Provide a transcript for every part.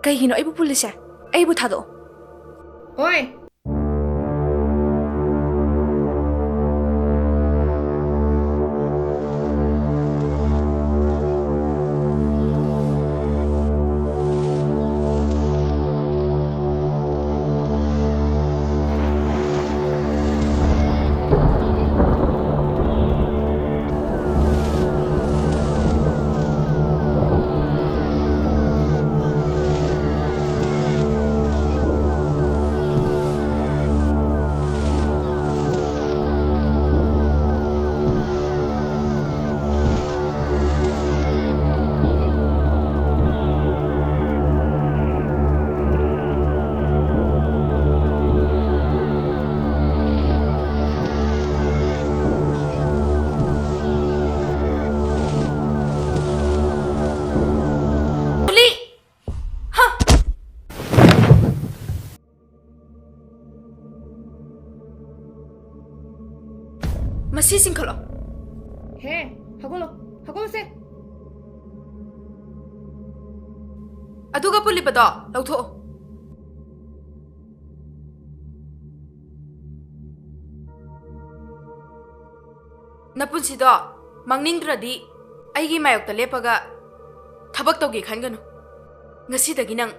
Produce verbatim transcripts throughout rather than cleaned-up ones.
ꯀꯩꯒꯤꯅꯣ ꯑꯩꯕꯨ ꯄꯨꯜꯂꯤꯁꯦ? ꯑꯩꯕꯨ ꯊꯥꯗꯣꯛꯑꯣ꯫ ꯑꯣꯏ꯫ ꯖꯨꯂꯤ! ꯍꯥ! ꯃꯁꯤ ꯆꯤꯡꯈꯠꯂꯣ꯫ ꯍꯦ, ꯍꯧꯒꯠꯂꯣ, ꯍꯧꯒꯠꯂꯣꯁꯦ꯫ ꯑꯗꯨꯒ ꯄꯨꯜꯂꯤꯕꯗꯣ ꯂꯧꯊꯣꯛꯑꯣ꯫ ꯅꯄꯨꯟꯁꯤꯗꯣ ꯃꯥꯡꯅꯤꯡꯗ꯭ꯔꯗꯤ ꯑꯩꯒꯤ ꯃꯥꯌꯣꯛꯇ ꯂꯦꯞꯄꯒ ꯊꯕꯛ ꯇꯧꯒꯦ ꯈꯟꯒꯅꯨ꯫ ꯉꯁꯤꯗꯒꯤ ꯅꯪ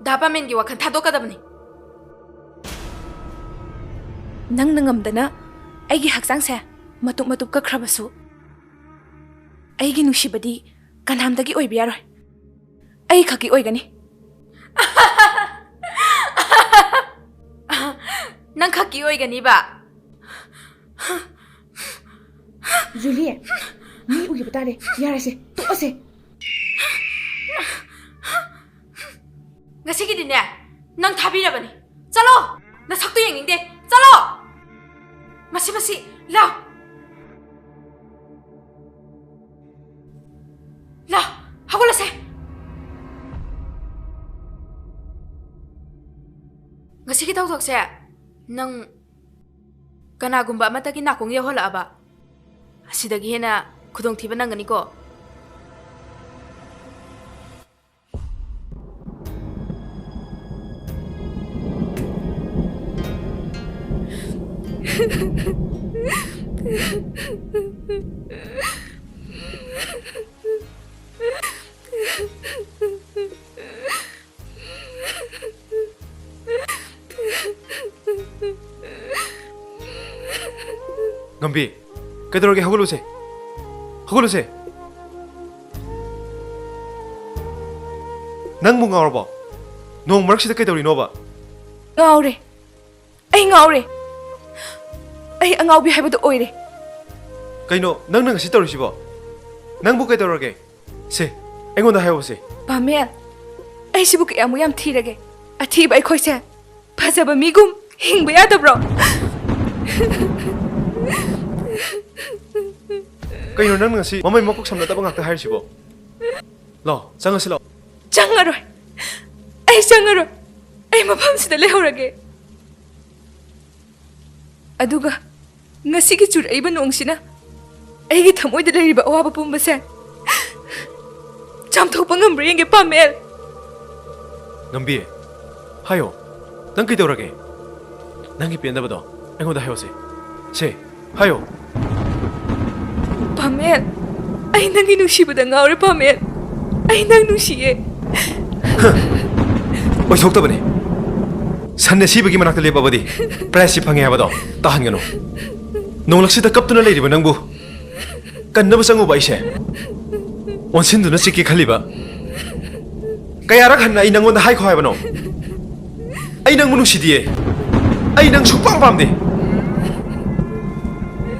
ꯗꯥ ꯄꯥꯃꯦꯟꯒꯤ ꯋꯥꯈꯜ ꯊꯥꯗꯣꯛꯀꯗꯕꯅꯤ꯫ ꯅꯪꯅ ꯉꯝꯗꯅ ꯑꯩꯒꯤ ꯍꯛꯆꯥꯡꯁꯦ ꯃꯇꯨꯞ ꯃꯇꯨꯞ ꯀꯛꯈ꯭ꯔꯕꯁꯨ, ꯑꯩꯒꯤ ꯅꯨꯡꯁꯤꯕꯗꯤ ꯀꯅꯥꯝꯇꯒꯤ ꯑꯣꯏꯕ ꯌꯥꯔꯣꯏ꯫ ꯑꯩ ꯈꯛꯀꯤ ꯑꯣꯏꯒꯅꯤ꯫ ꯅꯪ ꯈꯛꯀꯤ ꯑꯣꯏꯒꯅꯤꯕ? ꯖꯨꯂꯤ, ꯃꯤ ꯎꯈꯤꯕ ꯇꯥꯔꯦ꯫ ꯌꯥꯔꯦꯁꯦ, ꯇꯣꯛꯑꯁꯦ꯫ ꯉꯁꯤꯒꯤꯗꯤꯅꯦ, ꯅꯪ ꯊꯥꯕꯤꯔꯕꯅꯤ꯫ ꯆꯠꯂꯣ! ꯅꯁꯛꯇꯨ ꯌꯦꯡꯅꯤꯡꯗꯦ꯫ ꯆꯠꯂꯣ! ꯃꯁꯤ, ꯃꯁꯤ, ꯂꯥꯎ! ꯂꯥꯎ! ꯍꯧꯒꯠꯂꯁꯦ! ꯉꯁꯤꯒꯤ ꯊꯧꯗꯣꯛꯁꯦ ꯅꯪ ꯀꯅꯥꯒꯨꯝꯕ ꯑꯃꯠꯇꯒꯤ ꯅꯥꯀꯣꯡ ꯌꯧꯍꯜꯂꯛꯑꯕ, ꯑꯁꯤꯗꯒꯤ ꯍꯦꯟꯅ ꯈꯨꯗꯣꯡꯊꯤꯕ ꯅꯪꯒꯅꯤꯀꯣ꯫ ꯉꯝꯕꯤ, ꯀꯩꯗꯧꯔꯒꯦ? ꯍꯧꯒꯠꯂꯨꯁꯦ, ꯍꯧꯒꯠꯂꯨꯁꯦ꯫ ꯅꯪꯕꯨ ꯉꯥꯎꯔꯕꯣ? ꯅꯣꯡ ꯃꯔꯛꯁꯤꯗ ꯀꯩꯗꯧꯔꯤꯅꯣꯕ? ꯉꯥꯎꯔꯦ, ꯑꯩ ꯉꯥꯎꯔꯦ꯫ ꯑꯩ ꯑꯉꯥꯎꯕꯤ ꯍꯥꯏꯕꯗꯨ ꯑꯣꯏꯔꯦ꯫ ꯀꯩꯅꯣ ꯅꯪꯅ ꯉꯁꯤ ꯇꯧꯔꯤꯁꯤꯕꯣ? ꯅꯪꯕꯨ ꯀꯩꯗꯧꯔꯒꯦ? ꯁꯦ, ꯑꯩꯉꯣꯟꯗ ꯍꯥꯏꯌꯣꯁꯦ꯫ ꯄꯥꯃꯦꯜ, ꯑꯩꯁꯤꯕꯨ ꯀꯌꯥꯃꯨꯛ ꯌꯥꯝ ꯊꯤꯔꯒꯦ? ꯑꯊꯤꯕ ꯑꯩꯈꯣꯏꯁꯦ ꯐꯖꯕ ꯃꯤꯒꯨꯝ ꯍꯤꯡꯕ ꯌꯥꯗꯕ꯭ꯔꯣ? ꯀꯩꯅꯣ ꯅꯪꯅ ꯉꯁꯤ ꯃꯃꯩ ꯃꯀꯣꯛ ꯁꯝꯅꯗꯕ ꯉꯥꯛꯇ ꯍꯥꯏꯔꯤꯁꯤꯕꯣ? ꯂꯥꯛꯑꯣ, ꯆꯪꯉꯁꯤ ꯂꯥꯛꯑꯣ꯫ ꯆꯪꯉꯔꯣꯏ, ꯑꯩ ꯆꯪꯉꯔꯣꯏ꯫ ꯑꯩ ꯃꯐꯝꯁꯤꯗ ꯂꯩꯍꯧꯔꯒꯦ꯫ ꯑꯗꯨꯒ ꯉꯁꯤꯒꯤ ꯆꯨꯔꯛꯏꯕ ꯅꯣꯡꯁꯤꯅ ꯑꯩꯒꯤ ꯊꯃꯣꯏꯗ ꯂꯩꯔꯤꯕ ꯑꯋꯥꯕ ꯄꯨꯝꯕꯁꯦ ꯆꯥꯝꯊꯣꯛꯄ ꯉꯝꯕ꯭ꯔꯥ ꯌꯦꯡꯒꯦ, ꯄꯥꯃꯦꯜ꯫ ꯉꯝꯕꯤ, ꯍꯥꯏꯌꯣ, ꯅꯪ ꯀꯩꯗꯧꯔꯒꯦ? ꯅꯪꯒꯤ ꯄꯦꯟꯗꯕꯗꯣ ꯑꯩꯉꯣꯟꯗ ꯍꯥꯏꯌꯣꯁꯦ꯫ ꯁꯦ, ꯍꯥꯏꯌꯣ꯫ ꯄꯥꯃꯦꯜ, ꯑꯩ ꯅꯪꯒꯤ ꯅꯨꯡꯁꯤꯕꯗ ꯉꯥꯎꯔꯦ, ꯄꯥꯃꯦꯜ꯫ ꯑꯩ ꯅꯪ ꯅꯨꯡꯁꯤꯌꯦ꯫ ꯑꯣꯏꯊꯣꯛꯇꯕꯅꯤ꯫ ꯁꯟꯅ ꯁꯤꯕꯒꯤ ꯃꯅꯥꯛꯇ ꯂꯦꯞꯄꯕꯗꯤ prizeꯁꯤ ꯐꯪꯉꯦ ꯍꯥꯏꯕꯗꯣ ꯇꯥꯍꯟꯒꯅꯨ꯫ ꯅꯣꯡꯂꯛꯁꯤꯗ ꯀꯞꯇꯨꯅ ꯂꯩꯔꯤꯕ ꯅꯪꯕꯨ ꯀꯟꯅꯕ ꯆꯪꯉꯨꯕ ꯑꯩꯁꯦ ꯑꯣꯟꯁꯤꯟꯗꯨꯅ ꯆꯤꯛꯀꯦ ꯈꯜꯂꯤꯕ꯫ ꯀꯌꯥꯔꯛ ꯍꯟꯅ ꯑꯩ ꯅꯪꯉꯣꯟꯗ ꯍꯥꯏꯈꯣ ꯍꯥꯏꯕꯅꯣ? ꯑꯩ ꯅꯪꯕꯨ ꯅꯨꯡꯁꯤꯗꯤꯌꯦ꯫ ꯑꯩ ꯅꯪ ꯁꯨꯛꯄꯥꯝ ꯄꯥꯝꯗꯦ꯫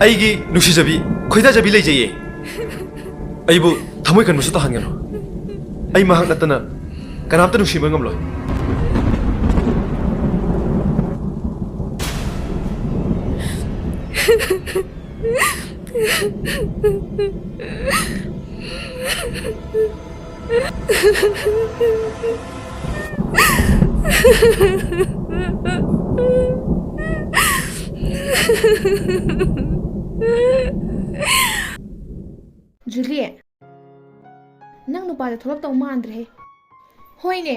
ꯑꯩꯒꯤ ꯅꯨꯡꯁꯤꯖꯕꯤ, ꯈꯣꯏꯗꯥꯖꯕꯤ ꯂꯩꯖꯩꯌꯦ꯫ ꯑꯩꯕꯨ ꯊꯃꯣꯏ ꯀꯟꯕꯁꯨ ꯇꯥꯍꯟꯒꯅꯨ꯫ ꯑꯩ ꯃꯍꯥꯛ ꯅꯠꯇꯅ ꯀꯅꯥꯝꯇ ꯅꯨꯡꯁꯤꯕ ꯉꯝꯂꯣꯏ꯫ ꯖꯨꯂꯤ, ꯅꯪ ꯅꯨꯄꯥꯗꯣ ꯊꯣꯛꯂꯛꯇꯧ ꯃꯥꯟꯗ꯭ꯔꯦꯍꯦ꯫ ꯍꯣꯏꯅꯦ,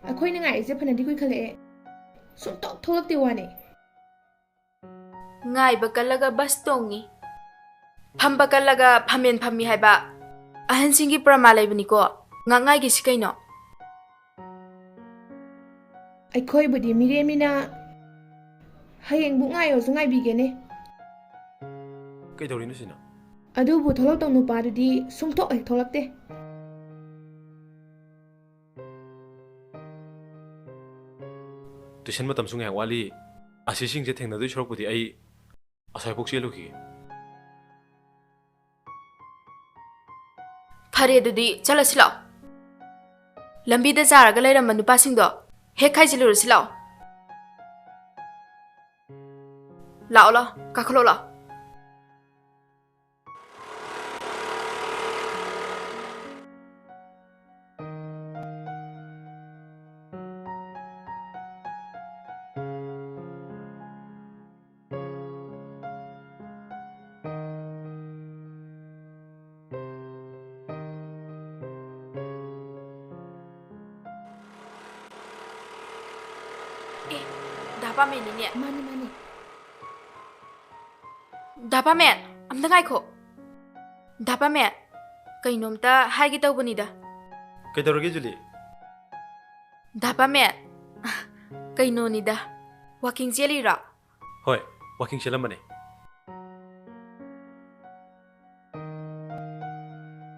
ꯑꯩꯈꯣꯏꯅ ꯉꯥꯏꯔꯤꯁꯦ ꯐꯅꯗꯤ ꯀꯨꯏꯈꯠꯂꯛꯑꯦ, ꯁꯨꯡꯊꯣꯛ ꯊꯣꯛꯂꯛꯇꯦ ꯋꯥꯅꯦ꯫ ꯉꯥꯏꯕ ꯀꯜꯂꯒ ꯕꯁ ꯇꯣꯡꯉꯤ, ꯐꯝꯕ ꯀꯜꯂꯒ ꯐꯝꯃꯦꯟ ꯐꯝꯃꯤ ꯍꯥꯏꯕ ꯑꯍꯟꯁꯤꯡꯒꯤ ꯄ꯭ꯔꯃꯥꯟ ꯂꯩꯕꯅꯤꯀꯣ꯫ ꯉꯥꯛ ꯉꯥꯏꯒꯦꯁꯤ ꯀꯩꯅꯣ? ꯑꯩꯈꯣꯏꯕꯨꯗꯤ ꯃꯤꯔꯦꯝꯅꯤꯅ ꯍꯌꯦꯡꯕꯨ ꯉꯥꯏꯌꯣꯁꯨ ꯉꯥꯏꯕꯤꯒꯦꯅꯦ꯫ ꯀꯩꯗꯧꯔꯤꯅꯣ ꯁꯤꯅ? ꯑꯗꯨꯕꯨ ꯊꯣꯛꯂꯛꯇꯧ ꯅꯨꯄꯥꯗꯨꯗꯤ ꯁꯨꯡꯊꯣꯛ ꯍꯦꯛ ꯊꯣꯛꯂꯛꯇꯦ꯫ ꯇꯨꯏꯁꯟ ꯃꯇꯝꯁꯨ ꯉꯥꯏꯍꯥꯛ ꯋꯥꯠꯂꯤ꯫ ꯑꯁꯤꯁꯤꯡꯁꯦ ꯊꯦꯡꯅꯗꯣꯏ ꯁꯔꯨꯛꯄꯨꯗꯤ ꯑꯩ ꯑꯁ꯭ꯋꯥꯏꯐꯥꯎ ꯆꯦꯜꯂꯨꯈꯤꯒꯦ꯫ ꯐꯔꯦ, ꯑꯗꯨꯗꯤ ꯆꯠꯂꯁꯤ ꯂꯥꯛꯑꯣ꯫ ꯂꯝꯕꯤꯗ ꯆꯥꯔꯒ ꯂꯩꯔꯝꯕ ꯅꯨꯄꯥꯁꯤꯡꯗꯣ ꯍꯦꯛ ꯈꯥꯏꯖꯤꯜꯂꯨꯔꯁꯤ ꯂꯥꯛꯑꯣ꯫ ꯂꯥꯛꯑꯣ, ꯂꯥꯛꯑꯣ, ꯀꯥꯈꯠꯂꯣ, ꯂꯥꯛꯑꯣ꯫ ꯑꯦ, ꯗꯥ ꯄꯥꯃꯦꯟꯅꯤꯅꯦ꯫ ꯃꯥꯅꯤ, ꯃꯥꯅꯤ꯫ ꯗꯥ ꯄꯥꯃꯦꯟ, ꯑꯝꯇ ꯉꯥꯏꯈꯣ꯫ ꯗꯥ ꯄꯥꯃꯦꯟ, ꯀꯩꯅꯣꯝꯇ ꯍꯥꯏꯒꯦ ꯇꯧꯕꯅꯤꯗ꯫ ꯀꯩꯗꯧꯔꯒꯦ, ꯖꯨꯂꯤ? ꯗꯥ ꯄꯥꯃꯦꯟ, ꯀꯩꯅꯣꯅꯤꯗ, ꯋꯥꯀꯤꯡ ꯆꯦꯜꯂꯤꯔꯣ? ꯍꯣꯏ, ꯋꯥꯀꯤꯡ ꯆꯦꯜꯂꯝꯕꯅꯦ꯫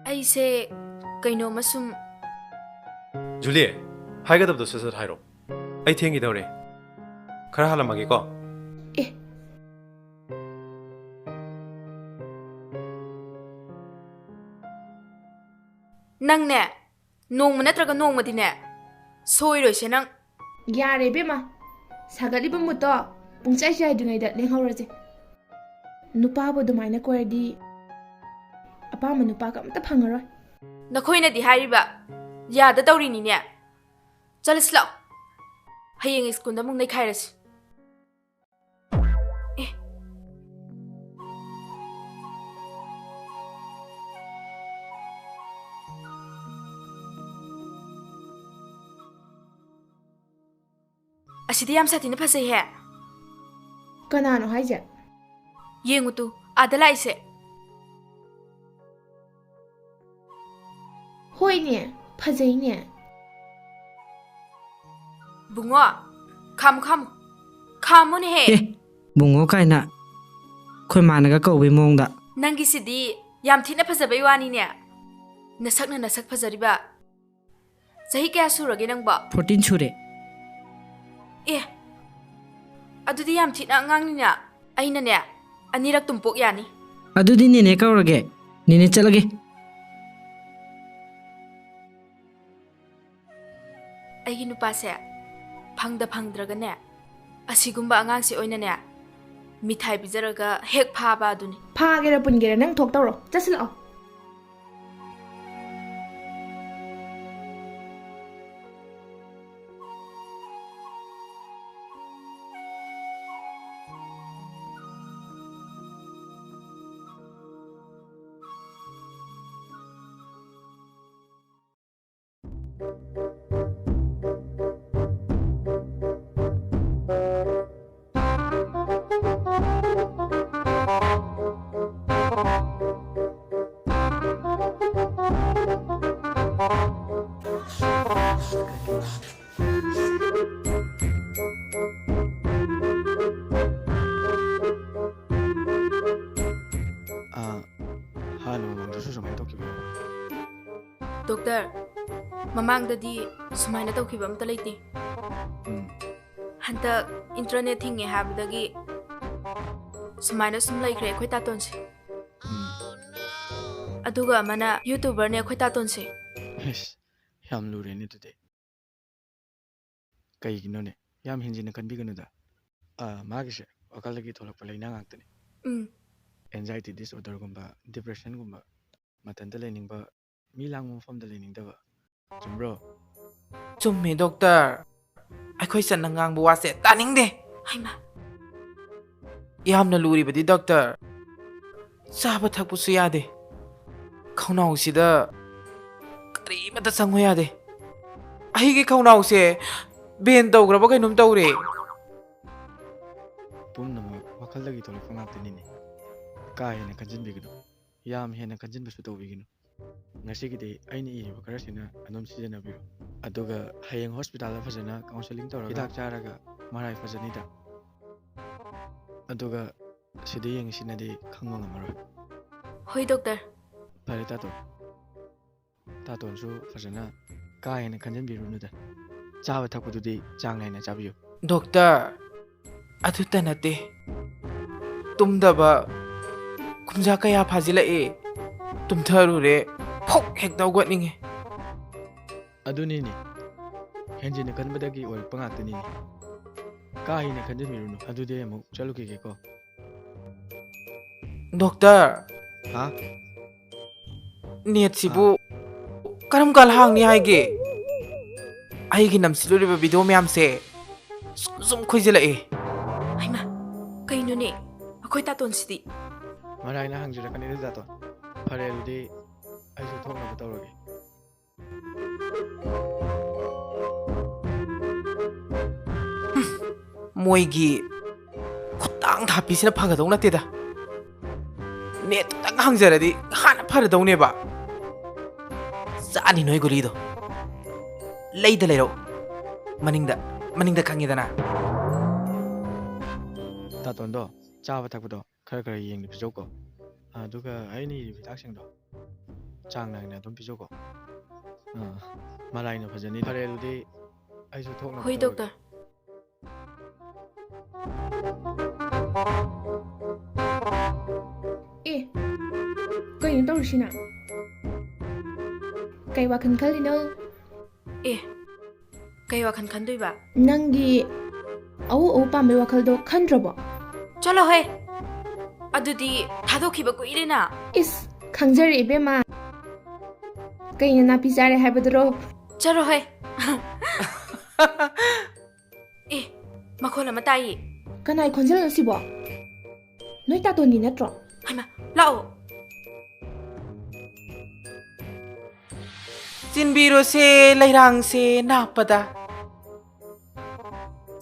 ꯑꯩꯁꯦ ꯀꯩꯅꯣꯝꯃ ꯁꯨꯝ ꯖꯨꯂꯤ, ꯍꯥꯏꯒꯗꯕꯗꯣ ꯁꯠ ꯁꯠ ꯍꯥꯏꯔꯣ꯫ ꯑꯩ ꯊꯦꯡꯈꯤꯗꯧꯔꯦ꯫ ꯈꯔ ꯍꯜꯂꯝꯃꯒꯦꯀꯣ꯫ ꯑꯦ꯫ ꯅꯪꯅꯦ, ꯅꯣꯡꯃ ꯅꯠꯇ꯭ꯔꯒ ꯅꯣꯡꯃꯗꯤꯅꯦ, ꯁꯣꯏꯔꯣꯏꯁꯦ ꯅꯪ꯫ ꯌꯥꯔꯦ ꯏꯕꯦꯝꯃ, ꯁꯥꯒꯠꯂꯤꯕ ꯃꯨꯠꯇꯣ ꯄꯨꯡꯆꯥꯏ ꯆꯥꯏꯗ꯭ꯔꯤꯉꯩꯗ ꯂꯦꯡꯍꯧꯔꯁꯦ꯫ ꯅꯨꯄꯥꯕꯨ ꯑꯗꯨꯃꯥꯏꯅ ꯀꯣꯏꯔꯗꯤ ꯑꯄꯥꯝꯕ ꯅꯨꯄꯥꯒ ꯑꯝꯇ ꯐꯪꯉꯔꯣꯏ꯫ ꯅꯈꯣꯏꯅꯗꯤ ꯍꯥꯏꯔꯤꯕ ꯌꯥꯗ ꯇꯧꯔꯤꯅꯤꯅꯦ꯫ ꯆꯠꯂꯁꯤ ꯂꯥꯛꯑꯣ, ꯍꯌꯦꯡ ꯁ꯭ꯀꯨꯜꯗ ꯑꯃꯨꯛ ꯅꯩꯈꯥꯏꯔꯁꯤ꯫ ꯑꯦ꯫ ꯑꯁꯤꯗꯤ ꯌꯥꯝ ꯁꯥꯊꯤꯅ ꯐꯖꯩꯍꯦ꯫ ꯀꯅꯥꯅꯣ ꯍꯥꯏꯁꯦ? ꯌꯦꯡꯉꯨ ꯇꯨ, ꯑꯥꯗ ꯂꯥꯛꯏꯁꯦ꯫ ꯍꯣꯏꯅꯦ, ꯐꯖꯩꯅꯦ꯫ ꯕꯨꯡꯉꯣ, ꯈꯥꯝꯃꯨ, ꯈꯥꯝꯃꯨ꯫ ꯈꯥꯝꯃꯨꯅꯦꯍꯦ꯫ ꯑꯦ, ꯕꯨꯡꯉꯣ ꯀꯥꯏꯅ ꯑꯩꯈꯣꯏ ꯃꯥꯅꯒ ꯀꯧꯕꯩ ꯃꯑꯣꯡꯗ꯫ ꯅꯪꯒꯤꯁꯤꯗꯤ ꯌꯥꯝ ꯊꯤꯅ ꯐꯖꯕꯩ ꯋꯥꯅꯤꯅꯦ꯫ ꯅꯁꯛꯅ ꯅꯁꯛ ꯐꯖꯔꯤꯕ꯫ ꯆꯍꯤ ꯀꯌꯥ ꯁꯨꯔꯒꯦ ꯅꯪꯕꯣ? Fourteen ꯁꯨꯔꯦ꯫ ꯑꯦ, ꯑꯗꯨꯗꯤ ꯌꯥꯝ ꯊꯤꯅ ꯑꯉꯥꯡꯅꯤꯅ꯫ ꯑꯩꯅꯅꯦ, ꯑꯅꯤꯔꯛ ꯇꯨꯝꯄꯣꯛ ꯌꯥꯅꯤ꯫ ꯑꯗꯨꯗꯤ ꯅꯦꯅꯦ ꯀꯧꯔꯒꯦ꯫ ꯅꯦꯅꯦ, ꯆꯠꯂꯒꯦ꯫ ꯑꯩꯒꯤ ꯅꯨꯄꯥꯁꯦ ꯐꯪꯗ ꯐꯪꯗ꯭ꯔꯒꯅꯦ, ꯑꯁꯤꯒꯨꯝꯕ ꯑꯉꯥꯡꯁꯦ ꯑꯣꯏꯅꯅꯦ, ꯃꯤꯊꯥꯏ ꯄꯤꯖꯔꯒ ꯍꯦꯛ ꯐꯥꯕ ꯑꯗꯨꯅꯤ꯫ ꯐꯥꯒꯦꯔꯥ ꯄꯨꯟꯒꯦꯔꯥ ꯅꯪ ꯊꯣꯛ ꯇꯧꯔꯣ꯫ ꯆꯠꯁꯤꯜꯂꯛꯑꯣ꯫ ꯑꯥ, ꯍꯥꯟꯅ ꯃꯃꯥꯡꯗꯁꯨ ꯁꯨꯃꯥꯏꯅ ꯇꯧꯈꯤꯕ꯭ꯔꯣ? ꯗꯣꯛꯇꯔ, ꯃꯃꯥꯡꯗꯗꯤ ꯁꯨꯃꯥꯏꯅ ꯇꯧꯈꯤꯕ ꯑꯝꯇ ꯂꯩꯇꯦ꯫ ꯎꯝ꯫ ꯍꯟꯗꯛ ꯏꯟꯇꯔꯅꯦꯠ ꯊꯤꯡꯉꯦ ꯍꯥꯏꯕꯗꯒꯤ ꯁꯨꯃꯥꯏꯅ ꯁꯨꯝ ꯂꯩꯈ꯭ꯔꯦ ꯑꯩꯈꯣꯏ ꯇꯥꯇꯣꯟꯁꯦ꯫ ꯎꯝ꯫ ꯑꯗꯨꯒ ꯑꯃꯅ ꯌꯨꯇ꯭ꯌꯨꯕꯔꯅꯦ ꯑꯩꯈꯣꯏ ꯇꯥꯇꯣꯟꯁꯦ꯫ ꯑꯁ, ꯌꯥꯝ ꯂꯨꯔꯦꯅꯦ ꯑꯗꯨꯗꯤ꯫ ꯀꯩꯒꯤꯅꯣꯅꯦ? ꯌꯥꯝ ꯍꯦꯟꯖꯤꯟꯅ ꯈꯟꯕꯤꯒꯅꯨꯗ꯫ ꯑꯥ, ꯃꯥꯒꯤꯁꯦ ꯋꯥꯈꯜꯗꯒꯤ ꯊꯣꯛꯂꯛꯄ ꯂꯥꯏꯅꯥ ꯉꯥꯛꯇꯅꯤ꯫ ꯎꯝ꯫ Anxiety disorderꯒꯨꯝꯕ, depressionꯒꯨꯝꯕ, ꯃꯊꯟꯇ ꯂꯩꯅꯤꯡꯕ, ꯃꯤ ꯂꯥꯡꯕ ꯃꯐꯝꯗ ꯂꯩꯅꯤꯡꯗꯕ꯫ ꯆꯨꯝꯕ꯭ꯔꯣ? ꯆꯨꯝꯃꯦ, ꯗꯣꯛꯇꯔ꯫ ꯑꯩꯈꯣꯏ ꯆꯟꯅ ꯉꯥꯡꯕ ꯋꯥꯁꯦ ꯇꯥꯅꯤꯡꯗꯦ꯫ ꯍꯩꯃꯥ꯫ ꯌꯥꯝꯅ ꯂꯨꯔꯤꯕꯗꯤ, ꯗꯣꯛꯇꯔ, ꯆꯥꯕ ꯊꯛꯄꯁꯨ ꯌꯥꯗꯦ꯫ ꯈꯧꯅꯥꯎꯁꯤꯗ ꯀꯔꯤꯃꯠꯇ ꯆꯪꯉꯨ ꯌꯥꯗꯦ꯫ ꯑꯩꯒꯤ ꯈꯧꯅꯥꯎꯁꯦ ꯕꯦꯟ ꯇꯧꯈ꯭ꯔꯕ ꯀꯩꯅꯣꯝ ꯇꯧꯔꯦ꯫ ꯄꯨꯝꯅꯃꯛ ꯋꯥꯈꯜꯗꯒꯤ ꯊꯣꯛꯂꯛꯄ ꯉꯥꯛꯇꯅꯤꯅꯦ꯫ ꯀꯥ ꯍꯦꯟꯅ ꯈꯟꯖꯤꯟꯕꯤꯒꯅꯨ, ꯌꯥꯝ ꯍꯦꯟꯅ ꯈꯟꯖꯤꯟꯕꯁꯨ ꯇꯧꯕꯤꯒꯅꯨ꯫ ꯉꯁꯤꯒꯤꯗꯤ ꯑꯩꯅ ꯏꯔꯤꯕ ꯈꯔꯁꯤꯅ ꯑꯗꯨꯝ ꯁꯤꯖꯤꯟꯅꯕꯤꯔꯣ꯫ ꯑꯗꯨꯒ ꯍꯌꯦꯡ ꯍꯣꯁꯄꯤꯇꯥꯜꯗ ꯐꯖꯅ ꯀꯥꯎꯟꯁꯦꯂꯤꯡ ꯇꯧꯔꯒ ꯍꯤꯗꯥꯛ ꯆꯥꯔꯒ ꯃꯔꯥꯏ ꯐꯖꯅꯤꯗ꯫ ꯑꯗꯨꯒ ꯁꯤꯗ ꯌꯦꯡꯉꯤꯁꯤꯅꯗꯤ ꯈꯪꯕ ꯉꯝꯃꯔꯣꯏ꯫ ꯍꯣꯏ, ꯗꯣꯛꯇꯔ꯫ ꯐꯔꯦ, ꯇꯥꯇꯣꯟ꯫ ꯇꯥꯇꯣꯟꯁꯨ ꯐꯖꯅ ꯀꯥ ꯍꯦꯟꯅ ꯈꯟꯖꯤꯟꯕꯤꯔꯨꯅꯨꯗ꯫ ꯆꯥꯕ ꯊꯛꯄꯗꯨꯗꯤ ꯆꯥꯡ ꯅꯥꯏꯅ ꯆꯥꯕꯤꯌꯨ꯫ ꯗꯣꯛꯇꯔ, ꯑꯗꯨꯇ ꯅꯠꯇꯦ, ꯇꯨꯝꯗꯕ ꯀꯨꯝꯖꯥ ꯀꯌꯥ ꯐꯥꯖꯤꯜꯂꯛꯑꯦ꯫ ꯇꯨꯝꯊꯔꯨꯔꯦ, ꯐꯣꯛ ꯍꯦꯛꯇ ꯍꯧꯒꯠꯅꯤꯡꯉꯦ꯫ ꯑꯗꯨꯅꯤꯅꯦ, ꯍꯦꯟꯖꯤꯟꯅ ꯈꯟꯕꯗꯒꯤ ꯑꯣꯏꯔꯛꯄ ꯉꯥꯛꯇꯅꯤꯅꯦ꯫ ꯀꯥ ꯍꯦꯟꯅ ꯈꯟꯖꯤꯟꯕꯤꯔꯨꯅꯨ꯫ ꯑꯗꯨꯗꯤ ꯑꯩ ꯑꯃꯨꯛ ꯆꯠꯂꯨꯈꯤꯒꯦꯀꯣ꯫ ꯗꯣꯛꯇꯔ, ꯍꯥ? ꯅꯦꯠꯁꯤꯕꯨ ꯀꯔꯝ ꯀꯥꯟ ꯍꯥꯡꯅꯤ ꯍꯥꯏꯒꯦ? ꯑꯩꯒꯤ ꯅꯝꯁꯤꯜꯂꯨꯔꯤꯕ ꯚꯤꯗꯤꯑꯣ ꯃꯌꯥꯝꯁꯦ ꯁꯨꯝ ꯁꯨꯝ ꯈꯣꯏꯖꯤꯜꯂꯛꯑꯦ꯫ ꯍꯩꯃꯥ, ꯀꯩꯅꯣꯅꯦ, ꯑꯩꯈꯣꯏ ꯇꯥꯇꯣꯟꯁꯤꯗꯤ? ꯃꯔꯥꯏꯅ ꯍꯪꯖꯔꯛꯀꯅꯤꯗ, ꯇꯥꯇꯣꯟ꯫ ꯐꯔꯦ, ꯑꯗꯨꯗꯤ ꯑꯩꯁꯨ ꯊꯣꯛꯅꯕ ꯇꯧꯔꯒꯦ꯫ ꯃꯣꯏꯒꯤ ꯈꯨꯠꯇꯥꯡ ꯊꯥꯄꯤꯁꯤꯅ ꯐꯒꯗꯧ ꯅꯠꯇꯦꯗ꯫ ꯅꯦꯠꯇꯨꯇꯪ ꯍꯥꯡꯖꯔꯗꯤ ꯍꯥꯟꯅ ꯐꯔꯗꯧꯅꯦꯕ꯫ ꯆꯥꯅꯤ ꯅꯣꯏ ꯒꯨꯂꯤꯗꯣ꯫ ꯂꯩꯗ ꯂꯩꯔꯣ꯫ ꯃꯅꯤꯡꯗ, ꯃꯅꯤꯡꯗ ꯈꯪꯉꯤꯗꯅ꯫ ꯇꯥꯇꯣꯟꯗꯣ, ꯆꯥꯕ ꯊꯛꯄꯗꯣ ꯈꯔ ꯈꯔ ꯌꯦꯡꯅ ꯄꯤꯖꯧꯀꯣ꯫ ꯑꯗꯨꯒ ꯑꯩꯅ ꯏꯔꯤꯕ ꯍꯤꯗꯥꯛꯁꯤꯡꯗꯣ ꯆꯥꯡ ꯅꯥꯏꯅ ꯑꯗꯨꯝ ꯄꯤꯖꯧꯀꯣ꯫ ꯑꯥ, ꯃꯔꯥꯏꯅ ꯐꯖꯅꯤ꯫ ꯐꯔꯦ, ꯑꯗꯨꯗꯤ ꯑꯩꯁꯨ ꯊꯣꯛꯅꯕ ꯍꯣꯏ, ꯇꯧꯔꯒꯦ꯫ ꯗꯣꯛꯇꯔ꯫ ꯑꯦ, ꯀꯩꯅꯣ ꯇꯧꯔꯤꯁꯤꯅ? ꯀꯩ ꯋꯥꯈꯜ ꯈꯜꯂꯤꯅꯣ? ꯑꯦ, ꯀꯩ ꯋꯥꯈꯜ ꯈꯟꯗꯣꯏꯕ? ꯅꯪꯒꯤ ꯑꯎ ꯑꯎ ꯄꯥꯝꯕꯩ ꯋꯥꯈꯜꯗꯣ ꯈꯟꯗ꯭ꯔꯕꯣ? ꯆꯠꯂꯣꯍꯦ, ꯑꯗꯨꯗꯤ ꯊꯥꯗꯣꯛꯈꯤꯕ ꯀꯨꯏꯔꯦꯅ꯫ ꯏꯁ, ꯈꯪꯖꯔꯦ ꯏꯕꯦꯝꯃ꯫ ꯀꯩꯅ ꯅꯥꯄꯤ ꯆꯥꯔꯦ ꯍꯥꯏꯕꯗꯨꯔꯣ? ꯆꯠꯂꯣꯍꯦ꯫ ꯑꯦ, ꯃꯈꯣꯜ ꯑꯃ ꯇꯥꯏꯌꯦ꯫ ꯀꯅꯥꯏ ꯈꯣꯟꯖꯦꯜꯅꯣ ꯁꯤꯕꯣ? ꯅꯣꯏ ꯇꯥꯇꯣꯟꯒꯤ ꯅꯠꯇ꯭ꯔꯣ? ꯍꯩꯃꯥ, ꯂꯥꯛꯑꯣ꯫ ꯆꯤꯟꯕꯤꯔꯣꯁꯦ ꯂꯩꯔꯥꯡꯁꯦ ꯅꯥꯞꯄꯗ꯫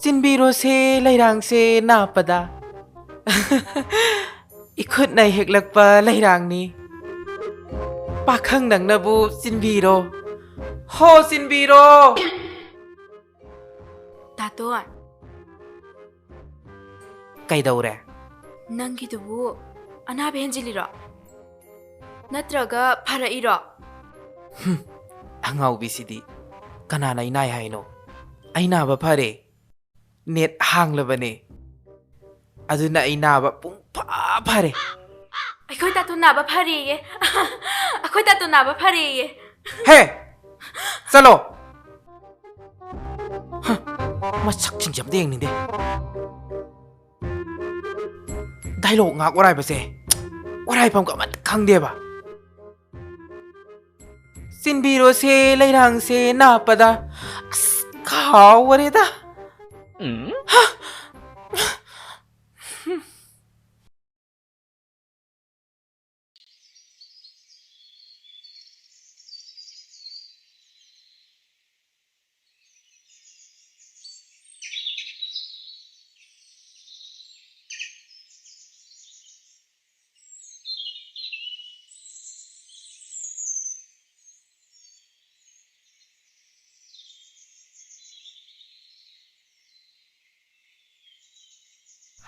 ꯆꯤꯟꯕꯤꯔꯣꯁꯦ ꯂꯩꯔꯥꯡꯁꯦ ꯅꯥꯞꯄꯗ꯫ ꯏꯈꯨꯠꯅ ꯍꯦꯛꯂꯛꯄ ꯂꯩꯔꯥꯡꯅꯤ꯫ ꯄꯥꯈꯪ ꯅꯪꯅꯕꯨ ꯆꯤꯟꯕꯤꯔꯣ꯫ ꯍꯣ, ꯆꯤꯟꯕꯤꯔꯣ꯫ ꯇꯥꯇꯣꯟ꯫ ꯀꯩꯗꯧꯔꯦ? ꯅꯪꯒꯤꯗꯨꯕꯨ ꯑꯅꯥꯕ ꯍꯦꯟꯖꯤꯜꯂꯤꯔꯣ? ꯅꯠꯇ꯭ꯔꯒ ꯐꯔꯛꯏꯔꯣ? ꯍꯨꯝ, ꯑꯉꯥꯎꯕꯤꯁꯤꯗꯤ꯫ ꯀꯅꯥꯅ ꯑꯩ ꯅꯥꯏ ꯍꯥꯏꯅꯣ? ꯑꯩ ꯅꯥꯕ ꯐꯔꯦ꯫ ꯅꯦꯠ ꯍꯥꯡꯂꯕꯅꯦ꯫ ꯑꯗꯨꯅ ꯑꯩ ꯅꯥꯕ ꯄꯨꯡ ꯐꯥ ꯐꯔꯦ꯫ ꯑꯩꯈꯣꯏ ꯇꯥꯇꯣꯟ ꯅꯥꯕ ꯐꯔꯦꯌꯦ꯫ ꯑꯩꯈꯣꯏ ꯇꯥꯇꯣꯟ ꯅꯥꯕ ꯐꯔꯦꯌꯦ꯫ ꯍꯦ! ꯆꯠꯂꯣ! ꯍ, ꯃꯁꯛꯁꯤꯡꯁꯦ ꯑꯝꯇ ꯌꯦꯡꯅꯤꯡꯗꯦ꯫ ꯗꯥꯏꯂꯣꯛ ꯉꯥꯛ ꯑꯣꯔꯥꯏꯕꯁꯦ ꯑꯣꯔꯥꯏꯐꯝꯒ ꯑꯃꯠꯇ ꯈꯪꯗꯦꯕ꯫ ꯆꯤꯟꯕꯤꯔꯣꯁꯦ ꯂꯩꯔꯥꯡꯁꯦ ꯅꯥꯞꯄꯗ꯫ ꯑꯁ, ꯀꯥꯎꯒꯔꯦꯗ꯫ ꯎꯝ? ꯍ!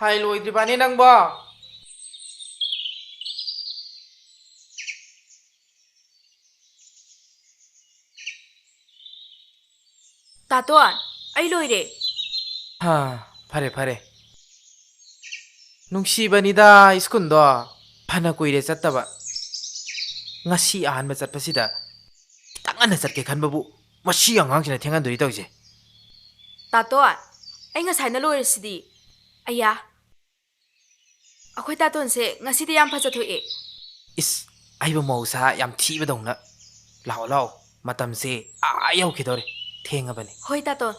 ꯍꯥꯏ, ꯂꯣꯏꯗ꯭ꯔꯤꯕꯅꯦ ꯅꯪꯕꯣ? ꯇꯥꯇꯣꯟ, ꯑꯩ ꯂꯣꯏꯔꯦ꯫ ꯍꯥ, ꯐꯔꯦ, ꯐꯔꯦ꯫ ꯅꯨꯡꯁꯤꯕꯅꯤꯗ ꯁ꯭ꯀꯨꯜꯗꯣ꯫ ꯐꯅ ꯀꯨꯏꯔꯦ ꯆꯠꯇꯕ꯫ ꯉꯁꯤ ꯑꯍꯥꯟꯕ ꯆꯠꯄꯁꯤꯗ ꯈꯤꯇꯪ ꯉꯟꯅ ꯆꯠꯀꯦ ꯈꯟꯕꯕꯨ ꯃꯁꯤ ꯑꯉꯥꯡꯁꯤꯅ ꯊꯦꯡꯍꯟꯗꯣꯔꯤ ꯇꯧꯔꯤꯁꯦ꯫ ꯇꯥꯇꯣꯟ, ꯑꯩ ꯉꯁꯥꯏꯅ ꯂꯣꯏꯔꯁꯤꯗꯤ꯫ ꯑꯌꯥ, ꯑꯩꯈꯣꯏ ꯇꯥꯇꯣꯟꯁꯦ ꯉꯁꯤꯗꯤ ꯌꯥꯝ ꯐꯖꯊꯣꯛꯑꯦ꯫ ꯏꯁ, ꯑꯩꯕꯨ ꯃꯧꯁꯥ ꯌꯥꯝ ꯊꯤꯕꯗꯧꯅ꯫ ꯂꯥꯛꯑꯣ, ꯂꯥꯛꯑꯣ, ꯃꯇꯝꯁꯦ ꯑꯥ ꯌꯧꯈꯤꯗꯧꯔꯦ, ꯊꯦꯡꯉꯕꯅꯤ꯫ ꯍꯣꯏ ꯇꯥꯇꯣꯟ,